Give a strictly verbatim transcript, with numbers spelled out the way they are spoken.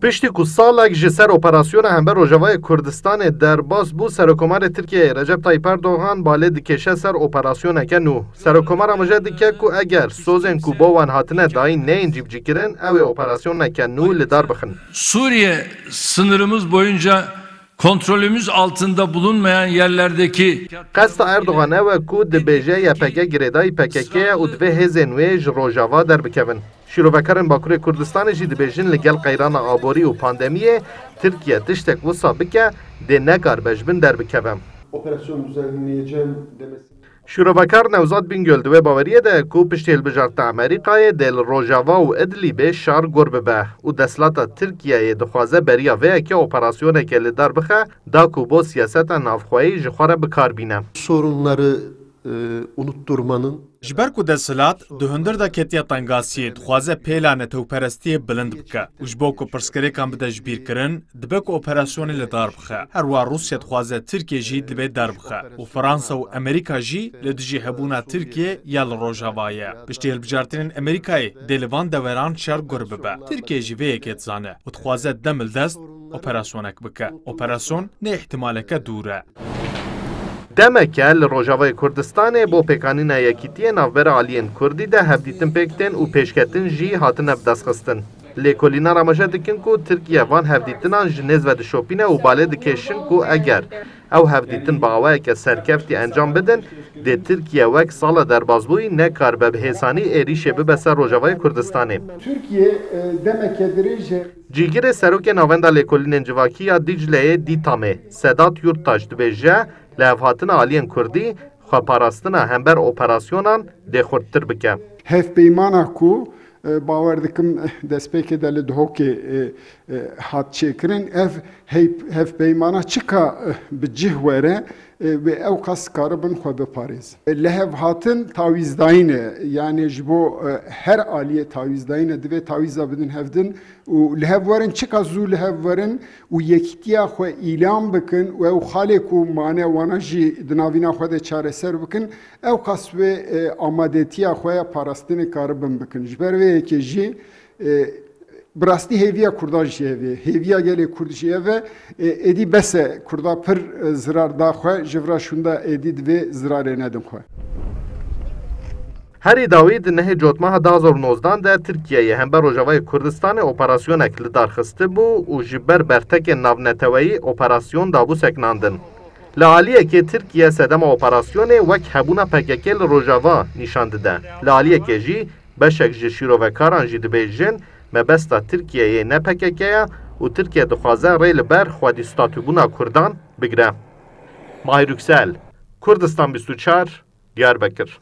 Piştî ku salek ji ser operasyona hember Rojavayê Kurdistanê derbas bû, Serokkomarê Tirkiyeyê Recep Tayyip Erdogan balê dikêşe ser operasyoneke nû. Serokkomar amaje dike ku eger sozên ku bo wan hatine dayîn neyên cîbicîkirin, ew ê operasyoneke nû li dar bixin. Suriye sınırımız boyunca kontrolümüz altında bulunmayan yerlerdeki Qesta Erdogan ew e ku dibêje Y P G girêdayî P K K ye û divê hêzên wê ji Rojava derbikevin. Şîrovekarên Bakurê Kurdistanê jî dibêjin li gel qeyrana aborî û pandemiyê Tirkiye tiştek wisa bike dê nekaribe ji bin derbikeve. Operasyon düzenleyeceğim demesi. Şîrovekar Nevzat Bingöl di wê baweriyê de ye ku piştî hilbijartina Amerîkayê dê li Rojava û Idlîbê şer gur bibe û desthilata Tirkiyeyê dixwaze beriya vê yekê operasyoneke li dar bixe, da ku bo siyaseta navxweyî ji xwe re bi kar bîne. Sorunları e, unutturmanın Ji ber ku desthilat di hundir de ketiye tengasiyê, dixwaze pêla netewperestiyê bilind bike û ji bo ku pirsgirêkan bide ji bîr kirin, dibe ku operasyonê li dar bixe. Her wiha Rûsya dixwaze Tirkiye jî li vê derbixe û Fransa û Amerîka jî li dijî hebûna Tirkiye ya li Rojava ye. Piştî hilbijartinên Amerîkayê dê li van deveran şer gur bibe. Tirkiye jî vê yekê dizane û dixwaze dem li dest operasyonek bike. Operasyon ne îhtimaleke dûr e. Demeke li Rojavayê Kurdistanê bo pêkanîna yekîtiyê navbera aliyên Kurdî de hevdîtin pêk tên û pêşketin jî hatine bidestxistin. Lêkolînan amaje dikin ku Tirkiye van hevdîtinan ji nêz ve dişopîne û balê dikêşin ku eger ew hevdîtin bi awayeke serkeftî encam bidin, dê Tirkiye wek sala derbasbûyî nekaribe bi hêsanî êrîşê bibe ser Rojavayê Kurdistanê. Türkiye e, demeke dirêj e. Cîgirê Serokê Navenda Lêkolînên Civakî ya Dîcleyê Dîtamê, Sedat Yurttaş dibêje, lihevhatina aliyên Kurdî xweparastina hember operasyonan dê xurttir bike. Hevpeymana ku, e, bawer dikim, e, destpêkê de li Duhokê, e, e, hat çêkirin, ev heyp-, hevpeymana çika, e, bi cih were, e, wê ew qas karibin xwe biparêzin. E, lihevhatin tawîzdayîn e, yanî ji bo, e, her aliyê tawîzdayîn e, divê tawîza bidin hevdin û li hev werin, çika zû li hev werin û yekîtiya xwe îlan bikin û ew xalê ku mane wana jî di navîna xwe de çareser bikin, ew qas wê, e, amadetiya xwe ya parastinê karibin bikin. Ji ber vê yekê jî, e, bi rastî hêviya Kurdan jî ev e. Hêviya gelê Kurd jî ev e. E, êdî bes e, Kurda pir, e, zirar da xwe, ji vira şûnda êdî divê zirarê nedin xwe. Herî dawî di nehê Cotmeha du hazar û nozdan de Tirkiyeyê hember Rojavayê Kurdistanê operasyonek li dar xistibû û ji ber bertekên navneteweyî operasyon dabû sekinandin. Li aliyekê Tirkiye sedema operasyonê wek hebûna P K K li Rojava nîşan dide. Li aliyekê jî beşek ji şîrovekaran jî dibêjin, mebesta Tirkiyeyê ne P K K ye û Tirkiye dixwaze rê li ber xwedî statûbûna Kurdan bigire. Mahir Yüksel, Kurdistan bîst û çar, Diyarbekir.